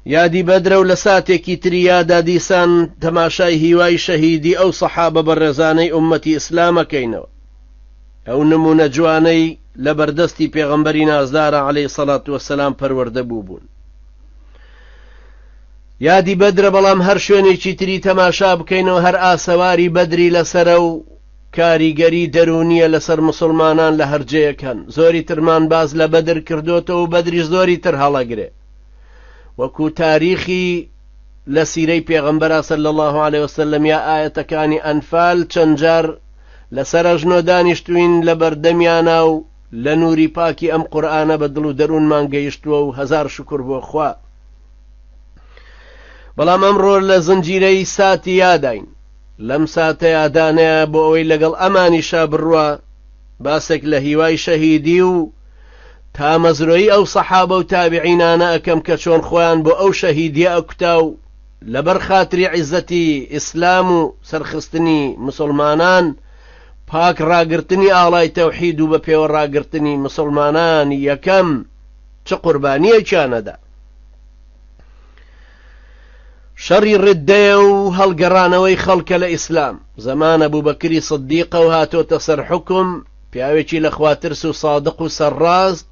یادی بەدرە و لە ساتێکی تری یادا دیسان تەماشای هیوای شەهیدی ئەو سەحابە بەڕێزانەی ئوممەتی ئیسلام ئەکەینەوە. ئەو نموونە جوانەی لە بەردەستی پێغەمبەری نازدارا عەلەیهی سەڵات وەسەلام پەروەردە بووبوون. یادی بەدرە بەڵام هەر شوێنێکی تری تەماشا بکەینەوە هەر ئاسەواری بەدری لەسەرە و کاریگەری دەروونیە لەسەر مسوڵمانان لە هەر جێیەک هەن. زۆری ترمان باس لە بەدر کردۆتەوە و بەدریش زۆری تر هەڵەگرێ. وەکو تاریخی لە سیرەی پێغەمبەرا صلی اللە علیە وسلم یا ئایەتەکانی ئەنفال چەند جار لەسەر ئەژنۆ دانیشتوین لە بەردەمیانا و لە نوری پاکی ئەم قورئانە بە دڵ و دەروونمان گەیشتووە و هەزار شوکر بۆ خوا. بەڵام ئەمڕۆ لە زنجیرەی ساتی یاداین. لەم ساتە یادانەیە بۆ ئەوەی لەگەڵ ئەمانیشا بڕوا باسێک لە هیوای شەهیدی و تامەزرۆیی ئەو سەحابە و تابعینانە ئەکەم کە چۆن خۆیان بۆ ئەو شەهیدیە ئەکوتا و لەبەر خاتری عیزەتی ئیسلام و سەرخستنی مسوڵمانان پاک ڕاگرتنی ئاڵای تەوحید و بە پێوە ڕاگرتنی مسوڵمانان یەکەم چ قوربانیەکیان ئەدا. شەڕی ڕدەیە و هەڵگەڕانەوەی خەڵکە لە ئیسلام. زەمان ئەبوبەکری سدیقە و هاتۆتە سەر حوکم، پیاوێکی لە خواترس و سادق و سەرڕاست،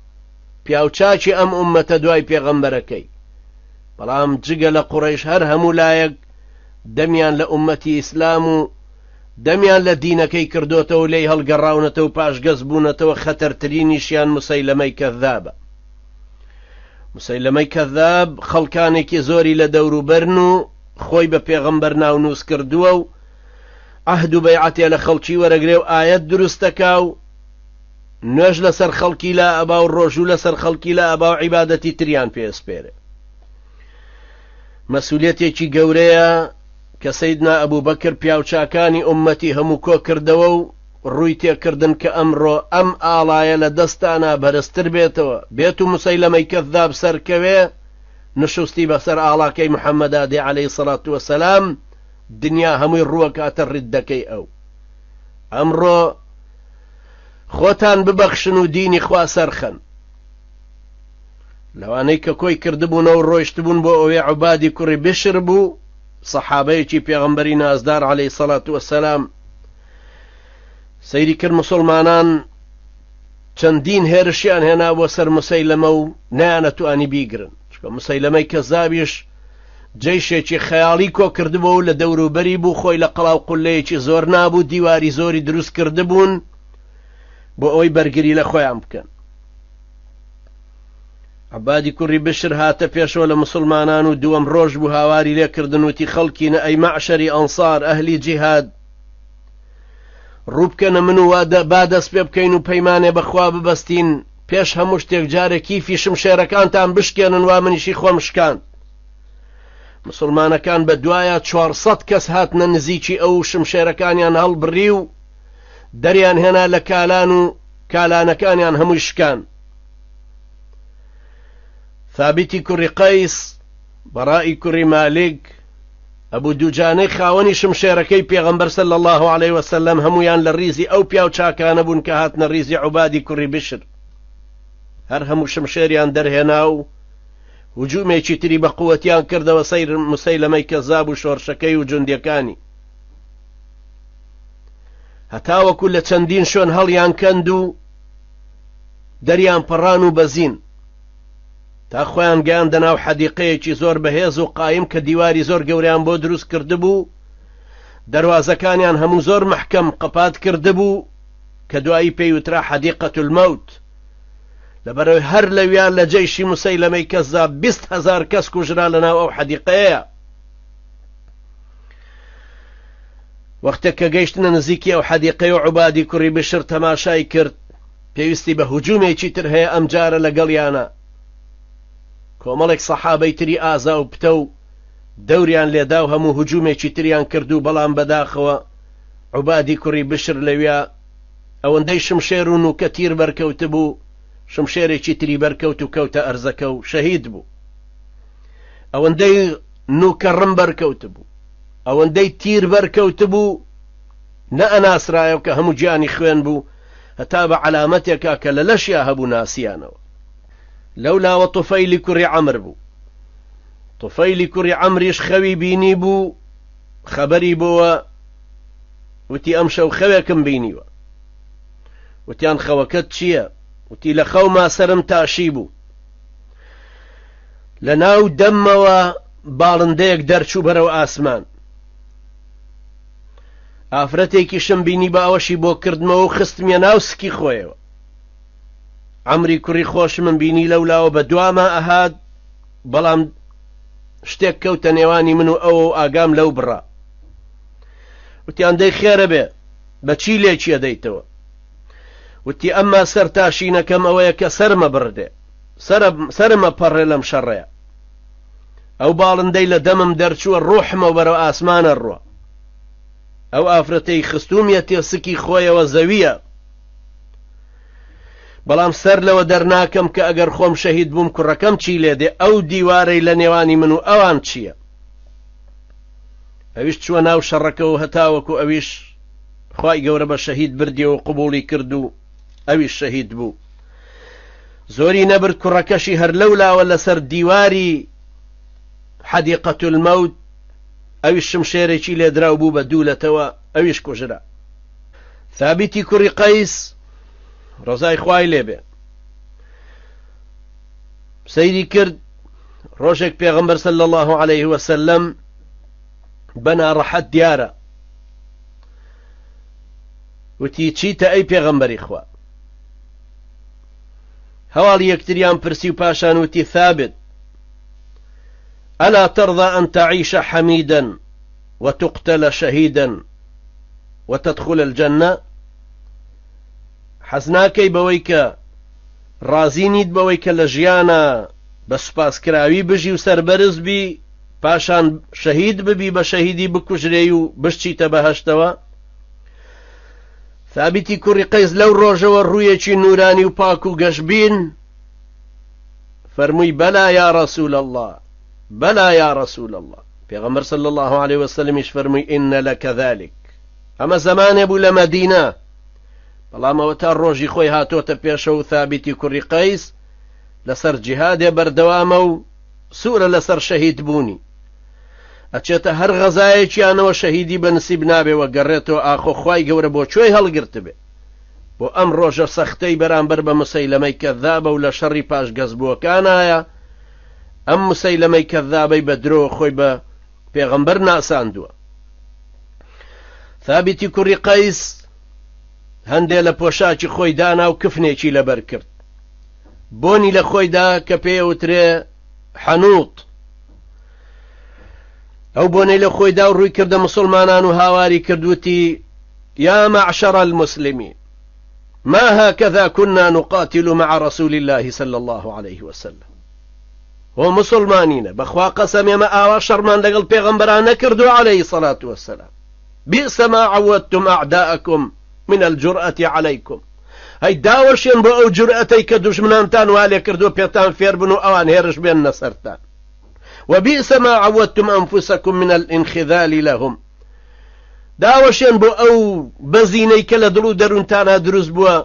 پیاوچاکی ئەم ئوممەتە دوای پێغەمبەرەکەی. بەڵام جگە لە قوڕەیش هەر هەموو لایەک دەمیان لە ئوممەتی ئیسلام و دەمیان لە دینەکەی کردۆتەوە و لێی هەڵگەڕاونەتەوە و پاشگەز بوونەتەوە خەتەرترینیشیان موسەیلەمەی کەذابە. مسەیلەمەی کەذاب خەڵکانێکی زۆری لە دەوروبەرن و خۆی بە پێغەمبەر ناونووس کردووە و عەهد و بەیعەتێ لە خەڵکی وەرەگرێ و ئایەت دروست دەکا و نوێژ لەسەر خەڵکی لا ئەبا و ڕۆژوو لەسەر خەڵکی لا ئەبا و عیبادەتی تریان پێ ئەسپێرێ. مەسولیەتێکی گەورەیە کە سەیدنا ئەبوبەکر پیاوچاکانی ئوممەتی هەموو کۆ کردەوە و ڕووی تێکردن کە ئەمڕۆ ئەم ئاڵایە لە دەستانا بەرزتر بێتەوە، بێتو موسەیلەمەی کەذاب سەرکەوێ نشوستی بەسەر ئاڵاکەی محەممەدا دێ عەلەیهی سەڵات وەسەلام، دنیا هەمووی ڕووەکاتە ڕیددەکەی ئەو. ئەمڕۆ خۆتان ببەخشن و دینی خوا سەرخەن. لەوانەی کە کۆی کردبوونەوە و ڕۆیشتبوون بۆ ئەوێ عوبادی کوڕی بشر بوو، سەحابەیەکی پێغەمبەری نازدار عەلەیهی سەڵات وەسەلام، سەیری کرد مسوڵمانان چەندین هێرشیان هێنا بۆ سەر مسەیلەمە و نەیانەتوانی بیگرن چونکە مسەیلەمەی کەزابیش جەیشێکی خەیاڵی کۆ کردبوو و لە دەوروبەری بوو خۆی لە قەڵاو قولەیەکی زۆر نابوو دیواری زۆری دروست کردبوون بۆ ئەوەی بەرگری لە خۆیان بکەن عەبادی کوڕی بشر هاتە پێشەوە لە موسڵمانان و دووەم ڕۆژ بوو هاواری لێ کردن وتی خەڵکینە ئەی مەعشەری ئەنسار ئەهلی جیهاد ڕوو بکەنە من و با دەست پێ بکەین و پەیمانێ بەخوا ببەستین پێش هەموو شتێک جارێ کیفی شمشێرەکانتان بشکێنن وا منیشی خۆم شکاند مسلمانەکان بە دوایە 400 کەس هاتنە نزیکی ئەو شمشێرەکانیان هەڵبڕی و دەریان هێنا لە کالان و کالانەکانیان هەمووی شکان ثابتی کوڕی قەیس، بەڕائی کوڕی مالیک، ئەبو دوجانەی خاوەنی شمشێرەکەی پێغەمبەر صلی اللە علیە وسلم هەموویان لە ڕیزی ئەو پیاو چاکانە بوون کە هاتنە ڕیزی عوبادی کوڕی بشر هەر هەموو شمشێریان دەرهێنا و هجومێکی تری بە قوەتیان کردەوە سەیر مسەیلەمەی کەزاب و شۆرشەکەی و جوندیەکانی هەتاوەکو لە چەندین شوێن هەڵیان کەند و دەریان پەڕان و بەزین تا خۆیان گەیاندە ناو حەدیقەیەکی زۆر بەهێز و قایم کە دیواری زۆر گەورەیان بۆ دروست کردبوو، دەروازەکانیان هەموو زۆر مەحکەم قەپات کردبوو کە دوایی پێی وترا حەدیقەت الموت. لەبەرئەوەی هەر لەویا لە جەیشی موسەیلەمەی کەزاب 20,000 کەس کوژرا لەناو ئەو حەدیقەیە. وەختێک کە گەیشتنە نزیکی ئەو حەدیقەی و عوبادی کوڕی بشر تەماشای کرد پێویستی بە هجومێکی تر هەیە ئەمجارە لەگەڵیانە کۆمەڵێک سەحابەی تری ئازا و پتەو دەوریان لێدا و هەموو هجومێکی تریان کرد و بەڵام بەداخەوە عوبادی کوڕی بشر لەویا ئەوەندەی شمشێر و نوکە تیر بەرکەوتبوو شمشێرێکی تری بەرکەوت و کەوتە ئەرزەکە و شەهید بوو ئەوەندەی نوکە ڕم بەرکەوتبوو ئەوەندەی تیر بەرکەوتبوو نەئەناسرایەوە کە هەموو گیانی خوێن بوو هەتا بە عەلامەتێکا کە لە لەشیا هەبوو ناسیانەوە. لەو لاوە طوفەیلی کوڕی عەمر بوو. طفەیلی کوڕی عەمریش خەوی بینی بوو خەبەری بۆوە وتی ئەمشەو خەوێکم بینیوە. وتیان خەوەکەت چییە؟ وتی لە خەوما سەرم تاشی بوو. لە ناو دەممەوە باڵندەیەک دەرچوو بەرەو ئاسمان. ئافرەتێکیشم بینی باوەشی بۆ کردمەوە و خستمیە ناو سکی خۆیەوە. عەمری کوڕی خۆشمم بینی لەولاوە بە دواما ئەهات، بەڵام شتێک کەوتە نێوانی من و ئەوە و ئاگام لەو بڕا. وتیان دەی خێرە بێ بە چی لێکی ئەدەیتەوە؟ وتی ئەمما سەرتاشینەکەم ئەوەیە کە سەرمە بڕدێ، سەرم ئەپەڕێ لەم شەڕەیا. ئەو باڵندەی لە دەمم دەرچووە ڕۆحمە و بەرەو ئاسمان ئەڕوا. ئەو ئافرەتەی خستوومیەتێ سکی خۆیەوە زەوییە. بەڵام سەر لەوە دەرناکەم کە ئەگەر خۆم شەهید بووم کوڕەکەم چی لێ دێ، ئەو دیوارەی لە نێوانی من و ئەوان چییە؟ ئەویش چووە ناو شەڕەکە و هەتاوەکو ئەویش خوای گەورە بە شەهید بردیەوە و قبوڵی کرد و ئەویش شەهید بوو. زۆری نەبرد کوڕەکەشی هەر لەولاوە لەسەر دیواری حەدیقەت المەوت ئەویش شمشێرێکی لێدرا و بوو بە دوو لەتەوە ئەویش کوژرا. ثابتی کوڕی قەیس ڕەزای خوای لێبێ سەیری کرد ڕۆژێک پێغەمبەر صلی الله علیه وسلم بە ناڕەحەت دیارە وتی چیتە ئەی پێغەمبەری خوا هەواڵی یەکتریان پرسی و پاشان وتی ثابت ألا ترضى أن تعيش حميدا وتقتل شهيدا وتدخل الجنة حەز ناکەی بەوەی کە ڕازی نیت بەوەی کە لە ژیانا بە سوپاسکراوی بژی و سەربەرز بی پاشان شەهید ببی بە شەهیدی بکوژرێی و بشچیتە بەهەشتەوە؟ ثابتی کوڕی قەیس لەو ڕۆژەوە ڕوویەکی نورانی و پاک و گەشبین فەرمووی بەلا یا رسول اللە بەلا یا رسول اللە پێغەمبەر صلی الله علیه وسلمیش فەرمووی ان لک ذلک ئەمە زەمانێ بوو لە مەدینە بەڵام ئەوە تا ڕۆژی خۆی هاتۆتە پێشەوە و ثابتی کوڕی قەیس لەسەر جیهادێ بەردەوامە و سوورە لەسەر شەهید بوونی ئەچێتە هەر غەزایەکیانەوە شەهیدی بە نسیب نابێ وە گەڕێتەوە ئاخۆ خوای گەورە بۆ کوێی هەڵگرتبێ بۆ ئەم ڕۆژە سەختەی بەرامبەر بە مسەیلەمەی کەذابە و لە شەڕی پاشگەزبووەکانایە ئەم مسەیلەمەی کەذابەی بە درۆ خۆی بە پێغەمبەر ناساندووە ثابتی کوڕی قەیس هەندێ لە پۆشاکی خۆی دانا و کفنێکی لەبەر کرد بۆنی لە خۆیدا کە پێیەوترێ حەنوط ئەو بۆنەی لە خۆیدا و ڕووی کردە مسلمانان و هاواری کردوتی یا معشر المسلمین ما هكذا كنا نقاتل مع رسول الله صلى الله عليه وسلم هۆ مسلمانینە بەخوا قەسەم ئێمە ئاوا شەڕمان لەگەڵ پێغەمبەران نەکردو عەلەیهی سەلات وەسەلام بئس ما عودتم اعداءکم من الجرأة علیکم هەی داوەشێن بۆ ئەو جورئەتەی کە دوژمنانتان وا لێکردووە پێتان فێربن و ئەوان هێرش بێننە سەرتان وبئس ما عودتم انفسکم من الانخذال لهم داوەشێن بۆ ئەو بەزینەی کە لە دڵ و دەروونتانا دروست بووە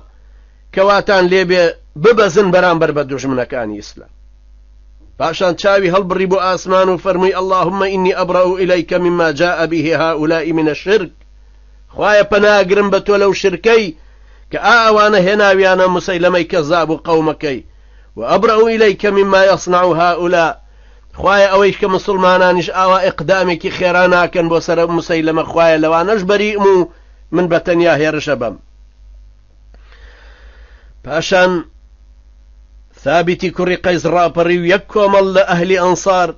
کە واتان لێبێ ببەزن بەرامبەر بە دوژمنەکانی ئیسلام. پاشان چاوی هەڵبڕی بۆ ئاسمان و فەرمووی اللهم انی ابرأ الیک مما جاء به هؤلاء من الشرک خوایە پەناگرم بە تۆ لەو شرکەی کە ئا ئەوانە هێناویانە مسەیلەمەی کەزاب و قەومەکەی و ابرأ الیک مما یصنع هؤلاء خوایە ئەوەیش کە مسوڵمانانیش ئاوا ئیقدامێکی خێرا ناکەن بۆ سەر مسەیلەمە خوایە لەوانەش بەریئم و من بە تەنیا هێرشە بەم پاشان ثابتی کوڕی قەیس ڕاپەڕی و یەک کۆمەڵ لە ئەهلی ئەنسار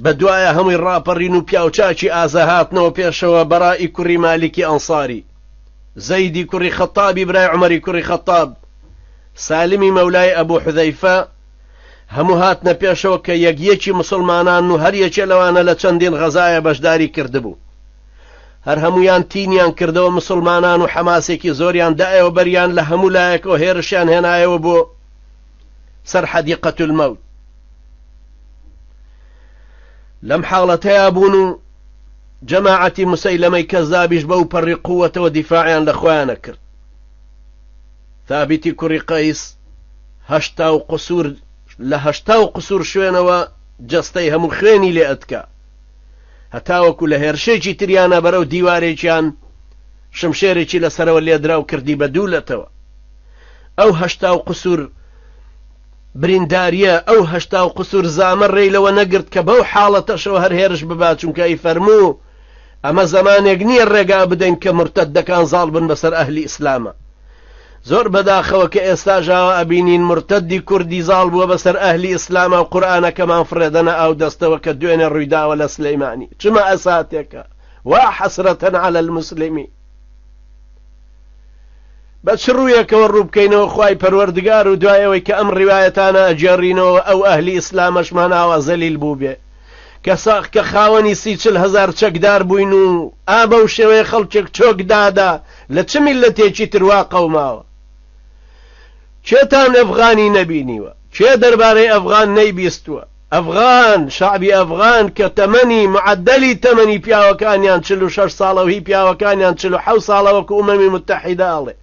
بە دوایە هەمووی ڕاپەڕین و پیاوچاکی ئازا هاتنەوە پێشەوە بەڕائی کوڕی مالیکی ئەنساری زەیدی کوڕی خەتابی برای عومەری کوڕی خەتاب سالمی مەولای ئەبوو حوزەیفە هەموو هاتنە پێشەوە کە یەک یەکی مسلمانان و هەر یەکێ لەوانە لە چەندین غەزایە بەشداری کردبوو هەر هەموویان تینیان کردەوە مسوڵمانان و حەماسێکی زۆریان دایەوە بەریان لە هەموو لایەکەوە هێرشیان هێنایەوە بۆ سەر حەدیقەت المەوت لەم حاڵەتەیا بوون و جەماعەتی مسەیلەمەی کەزابیش بەو پەڕی قووەتەوە دیفاعیان لە خۆیانە کرد ثابتی کوڕی قەیس هەشتا و قسوور لە هەشتا و قسوور شوێنەوە. جەستەی هەموو خوێنی لێ ئەتکا. هەتاوەکو لە هێرشێکی تریانا بەرەو دیوارێکیان شمشێرێکی لەسەرەوە لێدرا و کردی بە دوو لەتەوە. ئەو 80 و قسوور بریندارییە، ئەو 80 و قسوور زامە ڕێی لەوە نەگرت کە بەو حاڵەتەشەوە هەر هێرش ببا، چونکە ئەیفەرموو ئەمە زەمانێک نییە ڕێگا بدەین کە مورتەدەکان زاڵ بن بەسەر ئەهلی ئیسلامە. زۆر بەداخەوە کە ئێستاش ئاوا ئەبینین مورتەدی کوردی زاڵ بووە بەسەر ئەهلی ئیسلاما و قورئانەکەمان فڕێدەنە ئاو دەستەوە کە دوێنێ ڕوویداوە لە سلەیمانی. چ مەئساتێکە! وا حەسرەتەن علی المسلمین. بە چ ڕوویەکەوە ڕوو بکەینەوە خوای پەروەردگار و دوای ئەوەی کە ئەم ڕیوایەتانە ئەگێڕینەوە ئەو ئەهلی ئیسلامەشمان ئاوا زەلیل بووبێ کە ساخ کە خاوەنی 30 هەزار چەکدار بووین و ئا بەو شێوەیە خەڵکێک چۆک دادا لە چ میللەتێکی تر وا قەوماوە؟ کێتان ئەفغانی نەبینیوە؟ کێ دەربارەی ئەفغان نەیبیستووە؟ ئەفغان، شەعبی ئەفغان کە تەمەنی معەدەلی تەمەنی پیاوەکانیان 46 ساڵە و هی پیاوەکانیان 47 ساڵە وەکو ئومەمی متەحیدە ئەڵێ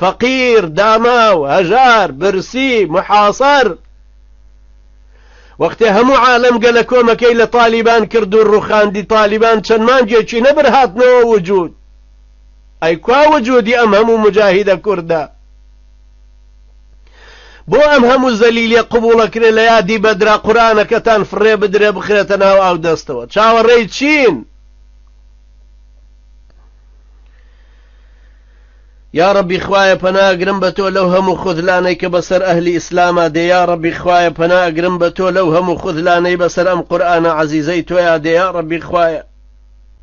فەقیر، داماو، هەژار، برسی، محاسەر. وەختێ هەموو عالەم گەلە کۆمەکەی لە تالیبان کرد و ڕوخاندی تالیبان چەند مانگێکی نەبر هاتنەوە وجود. ئەی کوا وجودی ئەم هەموو موجاهیدە کوردە؟ بۆ ئەم هەموو زەلیلیە قبوڵەکرێ لە یادی بەدرا قورئانەکەتان فڕێ بدرێ بخرێتە ناو ئاو دەستەوە چاوەڕێی چین؟ یا ڕەبی خوایە پەناگرم بە تۆ لەو هەموو خودلانەی کە بەسەر ئەهلی ئیسلاما دێ یا ڕەبی خوایە پەناگرم بە تۆ لەو هەموو خودلانەی بەسەر ئەم قورئانە عەزیزەی تۆیا دێ یا ڕەبی خوایە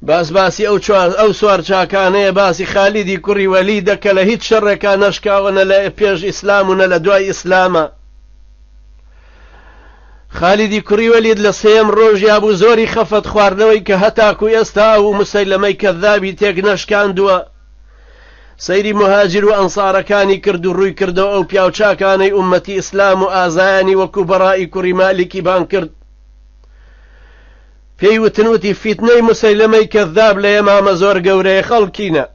باس باسی ئەو چوار ئەو سوار چاکانەیە باسی خالیدی کوڕی وەلیدە کە لە هیچ شەڕێکا نەشکاوە نە لە پێش ئیسلام و نە لە دوای ئیسلامە. خالیدی کوڕی وەلید لە سێیەم ڕۆژیا بوو زۆری خەفەت خواردنەوەی کە هەتاکو ئێستا ئەو موسەیلەمەی کەذابی تێک نەشکاندووە. سەیری موهاجیر و ئەنسارەکانی کرد و ڕووی کردەوە ئەو پیاوچاکانەی ئوممەتی ئیسلام و ئازایانی وەکو بەڕائی کوڕی مالیکی بانگ کرد. پێی وتن وتی فیتنەی موسەیلەمەی کەذاب لە یەمامە زۆر گەورەیە خەڵکینە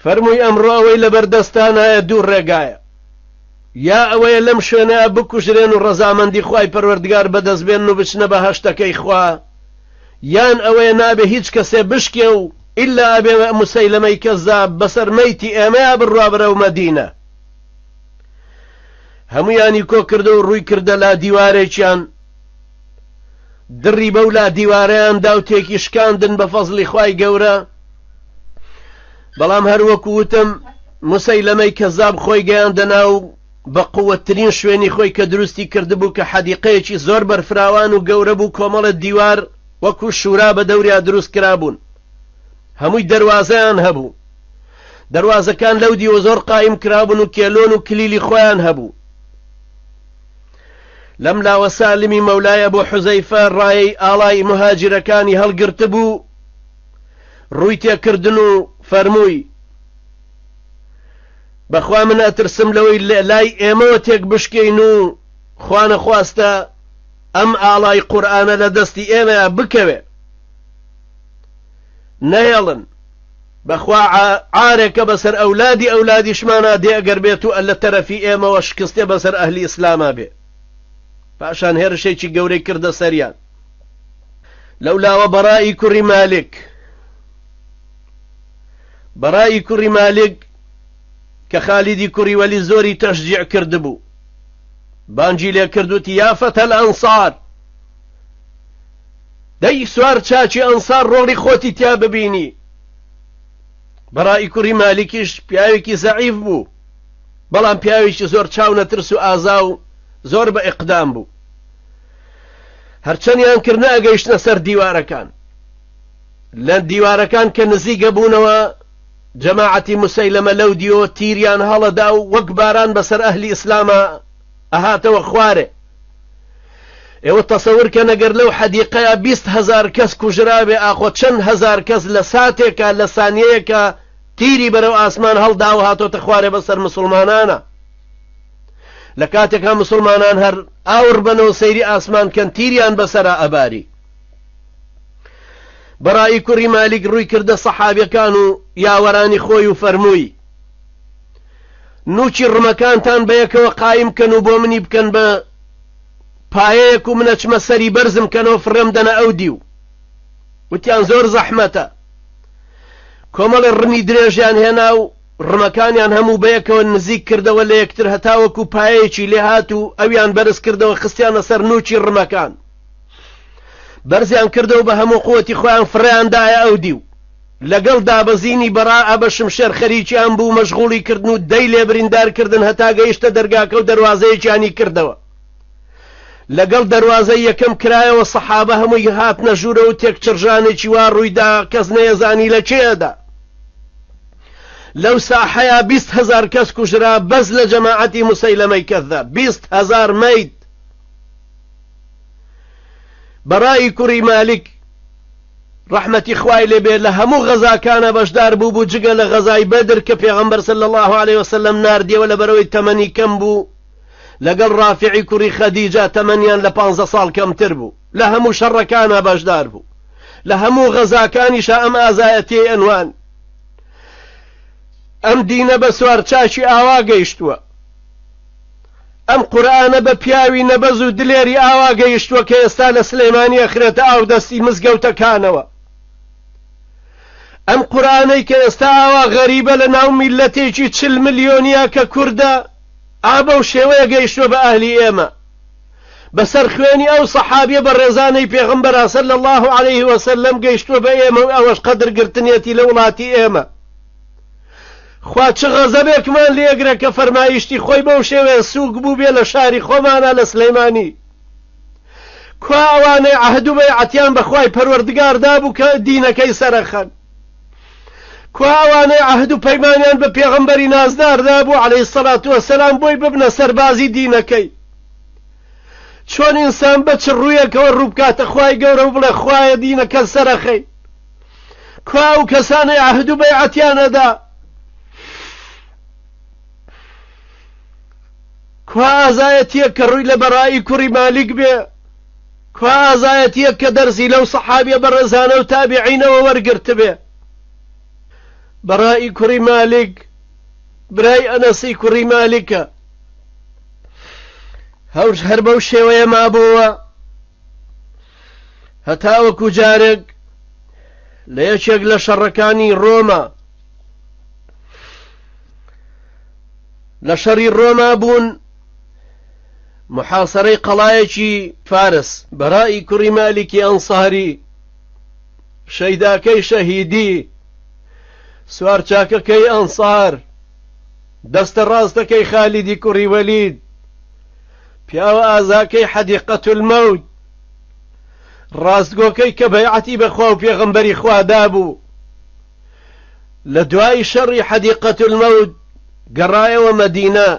فەرمووی ئەمڕۆ ئەوەی لەبەر دەستانایە دوو ڕێگایە یا ئەوەیە لەم شوێنە بکوژرێن و ڕەزامەندی خوای پەروەردگار بەدەست بێنن و بچنە بەهەشتەکەی خوا یان ئەوەیە نابێ هیچ کەسێ بشکێ و ئیلا ئەبێ موسەیلەمەی کەزاب بەسەر مەیتی ئێمەیا بڕوا بەرەو مەدینە هەموویانی کۆ کردەوە و ڕووی کردە لا دیوارێکیان، دڕی بەو لا دیوارەیان دا و تێکی شکاندن بە فەزڵی خوای گەورە. بەڵام هەر وەکو وتم موسەیلەمەی کەزاب خۆی گەیاندە ناو بە قووەتترین شوێنی خۆی کە دروستی کردبوو کە حەدیقەیەکی زۆر بەرفراوان و گەورە بوو کۆمەڵێ دیوار وەکو شورا بە دەوریا دروست کرابوون هەمووی دەروازەیان هەبوو دەروازەکان لەو دیوە زۆر قایم کرابوون و کێلۆن و کلیلی خۆیان هەبوو. لەم لاوە سالمی مەولای ئەبو حوزەیفە ڕایەی ئاڵای موهاجیرەکانی هەڵگرتبوو، ڕووی تێکردن و فەرمووی، بەخوا من ئەترسم لەوەی لای ئێمەوە تێک بشکێین و خوانەخواستە ئەم ئاڵای قورئانە لە دەستی ئێمەیا بکەوێ. نەهێڵن. بەخوا عارێکە بەسەر ئەولادی ئەولادیشمانا دێ ئەگەر بێتو اللە تەرەفی ئێمەوە شکستێ بەسەر ئەهلی ئیسلاما بێ. پاشان هێرشێکی گەورەی کردە سەریان. لەولاوە بەڕائی کوڕی مالک بەڕائی کوڕی مالک کە خالیدی کوڕی وەلی زۆری تەشجیع کردبوو بانگی لێ کرد وتی یا فتى الأنصار دەی سوار چاکی ئەنسار ڕۆڵی خۆتی تیا ببینی. بەڕائی کوڕی مالیکیش پیاوێکی زەعیف بوو، بەڵام پیاوێکی زۆر چاو نەترس و ئازا و زۆر بە ئیقدام بوو. هەرچەندیان کرد نەئەگەیشتنە سەر دیوارەکان. لە دیوارەکان کە نزیک ئەبوونەوە، جەماعەتی موسەیلەمە لەو دیوەوە تیریان هەڵەدا و وەک باران بەسەر ئەهلی ئیسلاما ئەهاتەوە خوارێ. ئێوە تەسەور کەن ئەگەر لەو حەدیقەیا 20 هەزار کەس کوژرابێ ئاخۆ چەند هەزار کەس لە ساتێکا لە سانیەیەکا تیری بەرەو ئاسمان هەڵداوە هاتۆتە خوارێ بەسەر مسوڵمانانا لە کاتێکا مسوڵمانان هەر ئاوڕ بەنەوە سەیری ئاسمان کەن تیریان بەسەرا ئەباری. بەڕائی کوڕی مالیک ڕووی کردە سەحابیەکان و یاوەرانی خۆی و فەرمووی نوکی ڕمەکانتان بەیەکەوە قایم کەن و بۆ منی بکەن بە. پایەیەک و من ئەچمە سەری بەرزم کەنەوە فڕێم دەنە ئەو دیو. وتیان زۆر زەحمەتە. کۆمەڵێ ڕمی درێژیان هێنا و ڕمەکانیان هەموو بەیەکەوە نزیک کردەوە لە یەکتر هەتاوەکو پایەیەکی لێهات و ئەویان بەرز کردەوە خستیانە سەر نووکی ڕمەکان. بەرزیان کردەوە بە هەموو قوتی خۆیان فڕێیان دایە ئەو دیو. لەگەڵ دابەزینی بەڕائە بە شمشێر خەریکیان بوو مەشغوڵی کردن و دەی لێ بریندار کردن هەتا گەیشتە دەرگاکە و دەروازەیەکیانی کردەوە. لەگەڵ دەروازەی یەکەم کرایەوە سەحابە هەمووی هاتنە ژوورەوە و تێکچڕژانێکی وا ڕوویدا کەس نەیەزانی لە کێدا. لەو ساحەیا 20,000 کەس کوژرا بەس لە جەماعەتی موسەیلەمەی کەذاب 20,000 مەیت. بەڕائی کوڕی مالیک ڕەحمەتی خوای لێ بێ لە هەموو غەزاکانا بەشدار بوو بوو جگە لە غەزای بەدر کە پێغەمبەر صلی اللە علیە وسلم ناردیەوە لەبەرئەوەی تەمەنی کەم بوو لەگەڵ ڕافعی کوڕی خەدیجە تەمەنیان لە پانزە ساڵ کەمتر بوو لە هەموو شەڕەکانا بەشدار بوو لە هەموو غەزاکانیشا ئەم ئازایەتیەی ئەنوان ئەم دینە بە سوارچاکی ئاوا گەیشتووە. ئەم قورئانە بە پیاوی نەبەز و دلێری ئاوا گەیشتووە کە ئێستا لە سلێمانی ئەخرێتە ئاودەستی مزگەوتەکانەوە. ئەم قورئانەی کە ئێستا ئاوا غەریبە لە ناو میللەتێکی 40 ملیۆنیە کە کوردە، ئا بەو شێوەیە گەیشتووە بە ئەهلی ئێمە. بەسەر خوێنی ئەو سەحابیە بەڕێزانەی پێغەمبەرا صلی اللە علیه وسلم گەیشتووە بە ئێمە و ئەوەش قەدر گرتنیەتی لە وڵاتی ئێمە. خوا چ غەزەبێکمان لێگرە کە فەرمایشتی خۆی بەو شێوەیە سووک بووبێ لە شاری خۆمانا لە سلەیمانی. کوا ئەوانەی عەهد و بەیعەتیان بە خوای پەروەردگار دابوو کە دینەکەی سەرەخەن؟ کوا ئەوانەی عەهد و پەیمانیان بە پێغەمبەری نازدار دابوو عەلەیهی سەلات وەسەلام بۆی ببنە سەربازی دینەکەی؟ چۆن ئینسان بە چ ڕوویەکەوە ڕوو بکاتە خوای گەورە و بڵێ خوایە دینەکە سەرەخەی؟ کوا ئەو کەسانەی عەهد و بەیعەتیان ئەدا؟ کوا ئازایەتیەک کە ڕووی لە بەڕائی کوڕی مالیک بێ؟ کوا ئازایەتیەک کە دەرسی لەو سەحابیە بەڕێزانە و تابعینەوە وەرگرتبێ؟ بەڕائی کوڕی مالیک برای ئەنەسی کوڕی مالیکە، هەوش هەر بەو شێوەیە مابۆوە هەتاوەکو جارێک لە یەکێک لە شەڕەکانی ڕۆما لە شەڕی ڕۆما بوون محاصرەی قەڵایەکی فارس بەڕائی کوڕی مالیکی ئەنساری شەیداکەی شەهیدی سوارچاکەکەی ئەنسار دەستە ڕاستەکەی خالیدی کوڕی وەلید پیاوە ئازاکەی حەدیقەت المەوت ڕاستگۆکەی کە بەیعەتی بە خوا و پێغەمبەری خوا دابوو لە دوای شەڕی حەدیقەت المەوت گەڕایەوە مەدینە.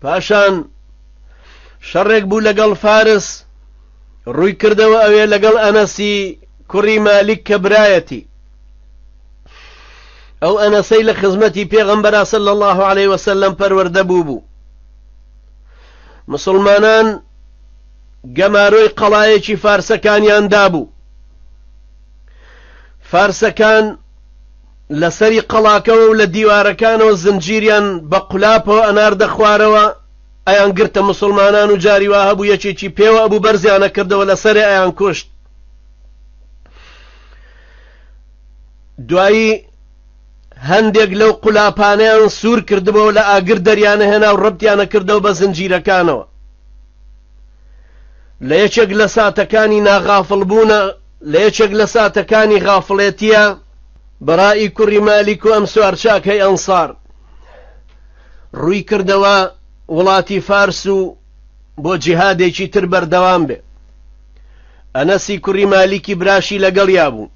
پاشان شەڕێک بوو لەگەڵ فارس، ڕووی کردەوە ئەوێ لەگەڵ ئەنەسی کوڕی مالیک کە برایەتی. ئەو ئەنەسەی لە خزمەتی پێغەمبەرا صلی الله علیه وسلم پەروەردە بوو بوو. مسلمانان گەمارۆی قەڵایەکی فارسەکانیان دابوو. فارسەکان لەسەری قەڵاکەوە و لە دیوارەکانەوە زنجیریان بە قولاپەوە ئەناردە خوارەوە، ئەیان گرتە موسڵمانان و جاری وا هەبوو یەکێکی پێوە ئەبوو بەرزیان ئەکردەوە لەسەرێ ئەیان کوشت. دوایی هەندێک لەو قولاپانەیان سوور کردبەوە لە ئاگر دەریانەهێنا و ڕەبتیانە کردەوە بە زنجیرەکانەوە. لە یەکێک لە ساتەکانی ناغافڵبوونە لە یەکێک لە ساتەکانی غافڵێتیە بەرائی کوڕی مالیک و ئەم سوارچاکەی ئەنسار ڕووی کردەوە وڵاتی فارس و بۆ جیهادێکی تر بەردەوام بێ. ئەنەسی کوڕی مالیکی براشی لەگەڵیا بوو.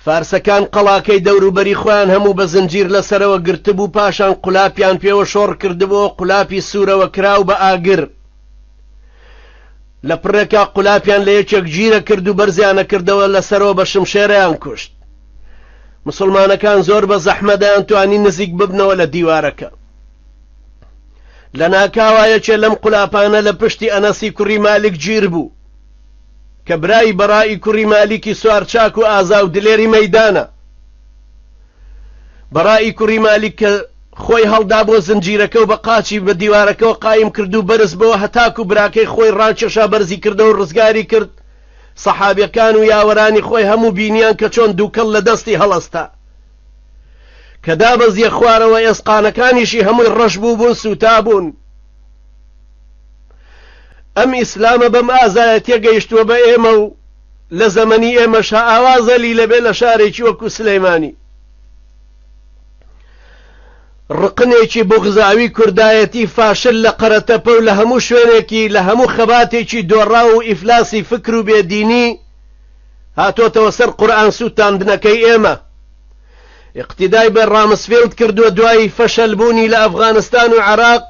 فارسەکان قەڵاکەی دەوروبەری خۆیان هەموو بە زنجیر لەسەرەوە گرتبوو، پاشان قولاپیان پێوە شۆڕ کردبۆوە، قولاپی سوورەوە کراو بە ئاگر. لە پڕێکا قولاپیان لە یەکێک گیرە کرد و بەرزیانە کردەوە لەسەرەوە بە شمشێرەیان کوشت. مسوڵمانەکان زۆر بە زەحمە دەیانتوانی نزیک ببنەوە لە دیوارەکە. لە ناکاوا یەکێ لەم قولاپانە لە پشتی ئەنەسی کوڕی مالیک گیر بوو. کە برای بەڕائی کوڕی مالیکی سوارچاک و ئازا و دلێری مەیدانە. بەڕائی کوڕی مالیک کە خۆی هەڵدا بۆ زنجیرەکە و بە قاچی بە دیوارەکەوە قایم کرد و بەرز بۆوە هەتاکو براکەی خۆی ڕاکێشا بەرزی کردەوە و ڕزگاری کرد، سەحابیەکان و یاوەرانی خۆی هەموو بینیان کە چۆن دووکەڵ لە دەستی هەڵەستا. کە دابەزیە خوارەوە ئێسقانەکانیشی هەمووی ڕەش بووبوون سووتابوون. ئەم ئیسلامە بەم ئازایەتیە گەیشتووە بە ئێمە و لە زەمەنی ئێمەشا ئاوا زەلیلە بێ لە شارێکی وەکو سلەیمانی. ڕقنێکی بوغزاوی کوردایەتی فاشل لە قەرەتەپە و لە هەموو شوێنێکی لە هەموو خەباتێکی دۆڕاو و ئیفلاسی فکر و بێدینی هاتۆتەوە سەر قورئان سووتاندنەکەی ئێمە ئیقتیدای بە ڕامسفیڵد کردووە دوای فەشەل بوونی لە ئەفغانستان و عێراق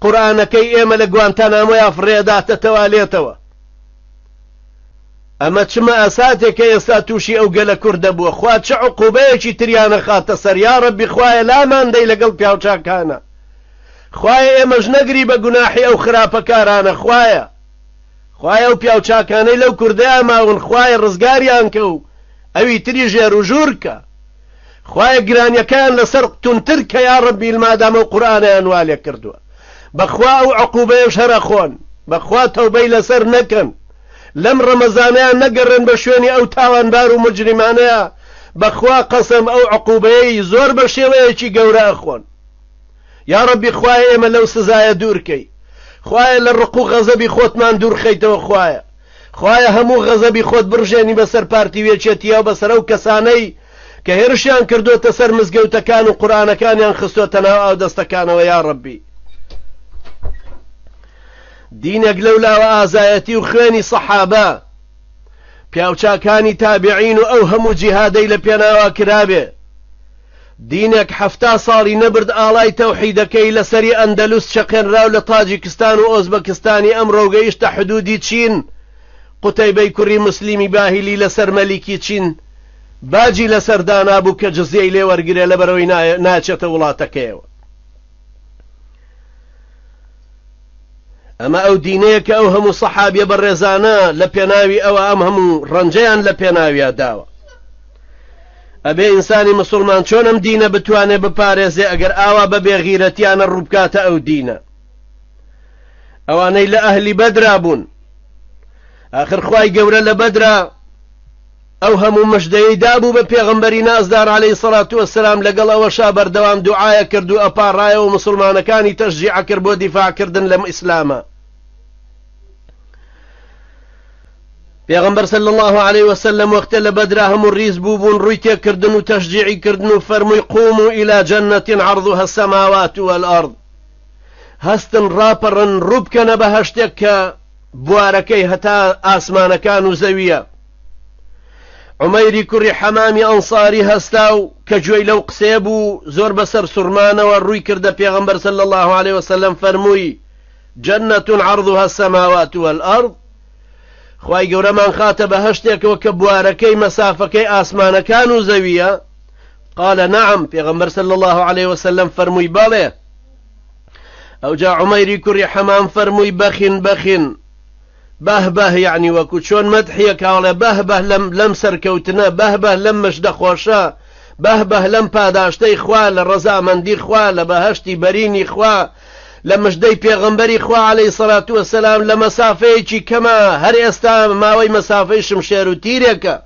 قورئانەکەی ئێمە لە گوانتانامۆیا فڕێداتە تەوالێتەوە. ئەمە چ مەئساتێکە ئێستا توشی ئەو گەلە کوردە بووە خوا چ عقوبەیەکی تریان ئەخاتە سەر یاڕەبی خوایە لامان دەی لەگەڵ پیاوچاکانە خوایە ئێمەش نەگری بە گوناحی ئەو خراپەکارانە خوایە خوایە ئەو پیاوچاکانەی لەو کوردەیا ماون خوایە ڕزگاریان کە و ئەوی تری ژێر و ژوور کە خوایە گرانیەکەیان لەسەر توندتر کە یاڕەبی مادام ئەو قورئانەیان وا لێ کردووە بەخوا ئەو عقوبەیەش هەر ئەخۆن بەخوا تەوبەی لەسەر نەکەن لەم ڕەمەزانەیا نەگەڕێن بە شوێنی ئەو تاوانبار و موجریمانەیا بەخوا قەسەم ئەو عقوبەیەی زۆر بە شێوەیەکی گەورە ئەخۆن یاڕەبی خوایە ئێمە لەو سزایە دوور کەی خوایە لە ڕق و غەزەبی خۆتمان دوور خەیتەوە خوایە خوایە هەموو غەزەبی خۆت بڕژێنی بەسەر پارتی و یەکێتیا و بەسەر ئەو کەسانەی کە هێرشیان کردۆتە سەر مزگەوتەکان و قورئانەکانیان خستۆتە ناو ئاودەستەکانەوە یاڕەبی دینێک لەولاوە ئازایەتی و خوێنی سەحابە، پیاوچاکانی تابعین و ئەو هەموو جیهادەی لە پێناوا کرابێ. دینێک 70 ساڵی نەبرد ئاڵای تەوحیدەکەی لەسەری ئەندەلوس چەقێنراو لە تاجیکستان و ئۆزبەکستانی ئەمڕۆ گەیشتە حدودی چین، قوتەیبەی کوڕی موسلیمی باهیلی لەسەر مەلیکی چین باجی لەسەر دانابوو کە جزیەی لێ وەرگرێ لەبەرئەوەی ناچێتە وڵاتەکەیەوە. ئەمە ئەو دینەیە کە ئەو هەموو سەحابیە بەڕێزانە لە پێناوی ئەوە ئەم هەموو ڕەنجەیان لە پێناویا داوە. ئەبێ ئینسانی مسلمان چۆن ئەم دینە بتوانێ بپارێزێ ئەگەر ئاوا بە بێغیرەتیانە ڕووبکاتە ئەو دینە؟ ئەوانەی لە ئەهلی بەدرا بوون ئاخر خوای گەورە لە بەدرا ئەو هەموو مژدەیەی دابوو بە پێغەمبەری نازدار عەلەیهی سەڵات وەسەلام لەگەڵ ئەوەشا بەردەوام دوعایە کرد و ئەپاڕایەوە و موسڵمانەکانی تەشجیع کرد بۆ دیفاع کردن لەم ئیسلامە. پێغەمبەر صلی الله علیه وسلم وەختێ لە بەدرا هەموو ڕیز بووبوون ڕووی تێکردن و تەشجیعی کردن و فەرمووی قوموا الی جنة عرضها السماوات والارض هەستن ڕاپەڕن ڕووبکەنە بەهەشتێک کە بوارەکەی هەتا ئاسمانەکان و زەویە. عومەیری کوڕی حەمامی ئەنساری هەستا و کە گوێی لەو قسەیە بوو زۆر بەسەر سوڕمانەوە ڕووی کردە پێغەمبەر صلی اللە علیه وسلم فەرمووی جنة عرضها السماوات والارض خوای گەورەمان خاتە بەهەشتێکەوە کە بوارەکەی مەسافەکەی ئاسمانەکان و زەویە قال نعم پێغەمبەر صلی الله علیه وسلم فەرمووی بەڵێ ئەوجا عومەیری کوڕی حەمام فەرمووی بەخین بەخین بەه بەه یەعنی وەکو چۆن مەدحیەک ئەڵێ بەه بەه لەم لەم سەرکەوتنە بەه بەه لەم مژدە خۆشە بەه بەه لەم پاداشتەی خوا لە ڕەزامەندی خوا لە بەهەشتی بەرینی خوا لە مژدەی پێغەمبەری خوا عەلەیهی سەڵات وەسەلام لە مەسافەیەکی کەمە هەر ئێستا ماوەی مەسافەی شمشێر و تیرێکە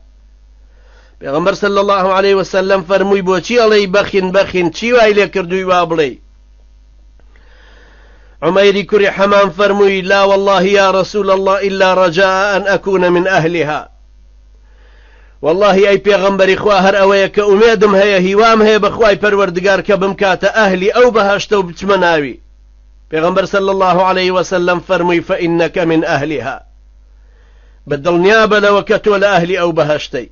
پێغەمبەر صلی الله علیه وسلم فەرمووی بۆچی ئەڵێی بەخین بەخین چی وای لێ کردووی وا بڵێی عمەیری کوڕی حەمام فەرمووی لا والله یا رسول الله إلا رجاء أن أكون من أهلها والله ئەی پێغەمبەری خوا هەر ئەوەیە کە ئومێدم هەیە هیوام هەیە بەخوای پەروەردگار کە بمکاتە ئەهلی ئەو بەهەشتە و بچمە ناوی پێغەمبەر صلی الله عليه وسلم فەرمووی فإنك من أهلها بە دڵنیابە لەوە کە تۆ لە ئەهلی ئەو بەهەشتەی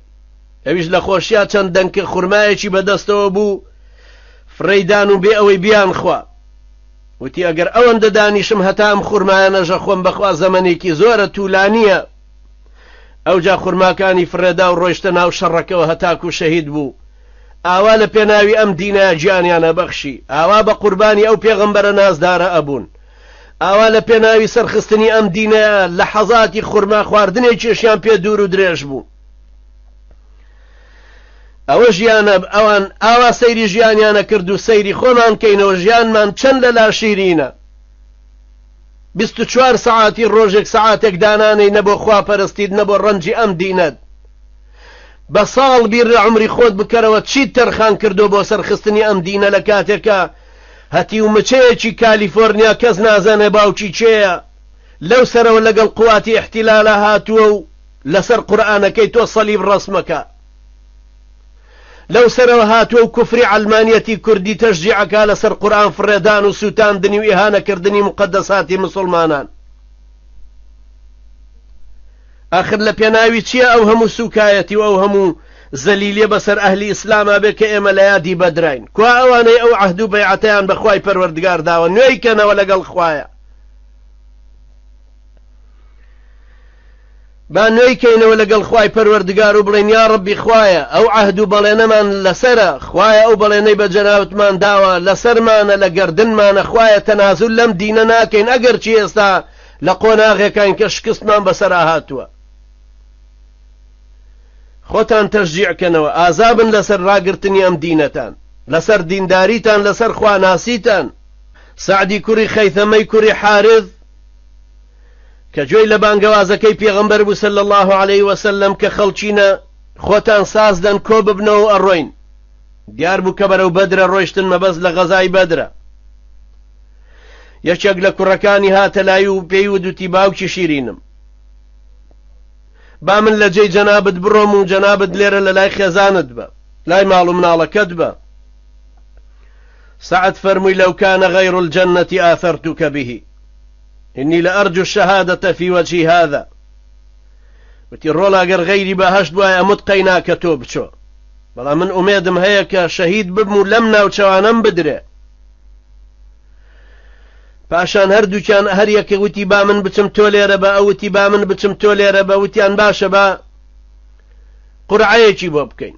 ئەویش لە خۆشیا چەند دەنکە خورمایەکی بەدەستەوە بوو فڕێی دان و بێ ئەوەی بیانخوا وتی ئەگەر ئەوەندە دانیشم هەتا ئەم خورمایە نەژە خۆم بەخوا زەمەنێکی زۆرە تولانیە ئەوجا خورماکانی فڕێدا و ڕۆیشتە ناو شەڕەکەوە هەتاکو شەهید بوو ئاوا لە پێناوی ئەم دینە گیانیانە بەخشی ئاوا بە قوربانی ئەو پێغەمبەرە نازدارە ئەبوون ئاوا لە پێناوی سەرخستنی ئەم دینە لە حەزاتی خورما خواردنێکیشیان پێ دوور و درێژ بوو. ئەوە ژیانە ئەوان ئاوا سەیری ژیانیانە کرد و سەیری خۆمان کەینەوە ژیانمان چەند لەلا شیرینە. 24 سەعاتی ڕۆژێک سەعاتێک دانانەی نە بۆ خواپەرستیت نە بۆ ڕەنجی ئەم دینەت. بە ساڵ بیر لە عومری خۆت بکەرەوە چیت تەرخان کردووە بۆ سەرخستنی ئەم دینە لە کاتێکا هەتیو مچەیەکی کالیفۆرنیا کەس نازانێ باوکی کێیە لەو سەرەوە لەگەڵ قواتی ئیحتیلالا هاتووە و لەسەر قورئانەکەی تۆ سەلیب ڕەسمەکا لەو سەرەوە هاتووە و کوفری عەلمانیەتی کوردی تەشجیعەکا لەسەر قورئان فڕێدان و سووتاندنی و ئیهانەکردنی موقەدەساتی مسوڵمانان. ئاخر لە پێناوی چیە ئەو هەموو سوکایەتی و ئەو هەموو زەلیلیە بەسەر ئەهلی ئیسلاما بێ کە ئێمە لە یادی بەدراین؟ کوا ئەوانەی ئەو عەهد و بەیعەتەیان بە خوای پەروەردگار داوە نوێی کەنەوە لەگەڵ خوایە؟ با نوێی کەینەوە لەگەڵ خوای پەروەردگار و بڵێین یا ڕەبی خوایە ئەو عەهد و بەڵێنەمان لەسەرە خوایە ئەو بەڵێنەی بە جەنابتمان داوە لەسەرمانە لە گەردنمانە خوایە تەنازول لەم دینە ناکەین ئەگەرچی ئێستا لە قۆناغێکاین کە شکستمان بەسەرا هاتووە. خۆتان تەشجیع کەنەوە، ئازابن لەسەر ڕاگرتنی ئەم دینەتان، لەسەر دینداریتان، لەسەر خواناسیتان. سەعدی کوڕی خەیثەمەی کوڕی حارث کە گوێی لە بانگەوازەکەی پێغەمبەر بوو صلی اللە علیه وسلم کە خەڵکینە خۆتان ساز دەن کۆ ببنەوە و ئەڕۆین، دیار بوو کە بەرەو بەدرە ڕۆیشتن مەبەست لە غەزای بەدرە. یەکێک لە کوڕەکانی هاتە لای و پێی ودوتی باوکی شیرینم با من لە جێی جەنابت بڕۆم و جەنابت لێرە لە لای خێزانت بە لای ماڵ و مناڵەکەت بە سعد فەرمووی لو كان غير الجنة آثرتك به إني لأرجو الشهادة في وجه هذا وتی ڕۆڵ ئەگەر غەیری بەهەشت وایە ئەمت قەیناکە تۆ بچۆ بەڵام من ئومێدم هەیە کە شەهید ببم و لەم ناوچەوانەم بدرێ پاشان هەردووکیان هەر یەکە وتی با من بچم تۆ لێرە بە ئەو وتی با من بچم تۆ لێرە بە وتیان باشە با قورعەیەکی بۆ بکەین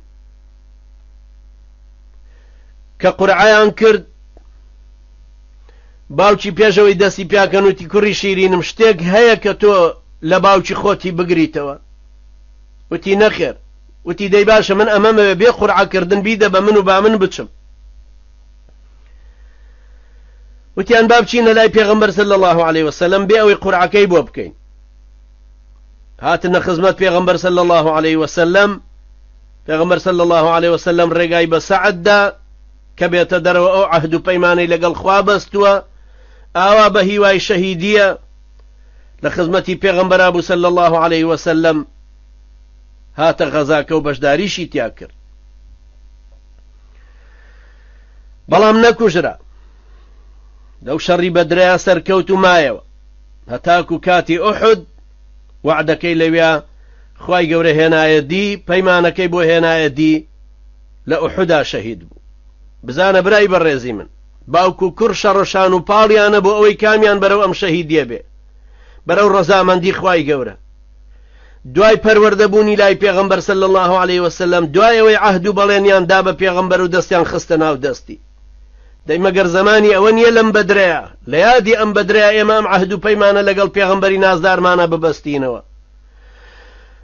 کە قورعەیان کرد باوکی پێشەوەی دەستی پیاکەن وتی کوڕی شیرینم شتێک هەیە کە تۆ لە باوکی خۆتی بگریتەوە وتی نەخێر وتی دەی باشە من ئەمەمەوێ بێ قورعەکردن بیدە بە من و با من بچم وتیان با بچینە لای پێغەمبەر صلی الله علیه وسلم بێ ئەوەی قورعەکەی بۆ بکەین هاتنە خزمەت پێغەمبەر صلی الله علیه وسلم پێغەمبەر صلی الله علیه وسلم ڕێگای بە سەعد دا کە بێتە دەرەوە ئەو عەهد و پەیمانەی لەگەڵ خوا بەستووە ئاوا بە هیوای شەهیدیە لە خزمەتی پێغەمبەر بوو صلی الله علیه وسلم هاتە غەزاکە و بەشداریشی تیا کرد بەڵام نەکوژرا لەو شەڕی بەدرەیا سەرکەوت و مایەوە هەتاکو کاتی ئوحد وعدەکەی لەویا خوای گەورە هێنایە دی پەیمانەکەی بۆ هێنایە دی لە ئوحدا شەهید بوو بزانە برای بەڕێزی من باوک و کوڕ شەڕەشان و پاڵیانە بۆ ئەوەی کامیان بەرەو ئەم شەهیدیە بێ بەرەو ڕەزامەندی خوای گەورە دوای پەروەردە بوونی لای پێغەمبەر صلی اللە علیە وسلم دوای ئەوەی عەهد و بەڵێنیان دا بە پێغەمبەر و دەستیان خستە ناو دەستی دەی مەگەر زەمانی ئەوە نییە لەم بەدرەیە لە یادی ئەم بەدرەیە ئێمە ئەم عەهد و پەیمانە لەگەڵ پێغەمبەری نازدارمانە ببەستینەوە.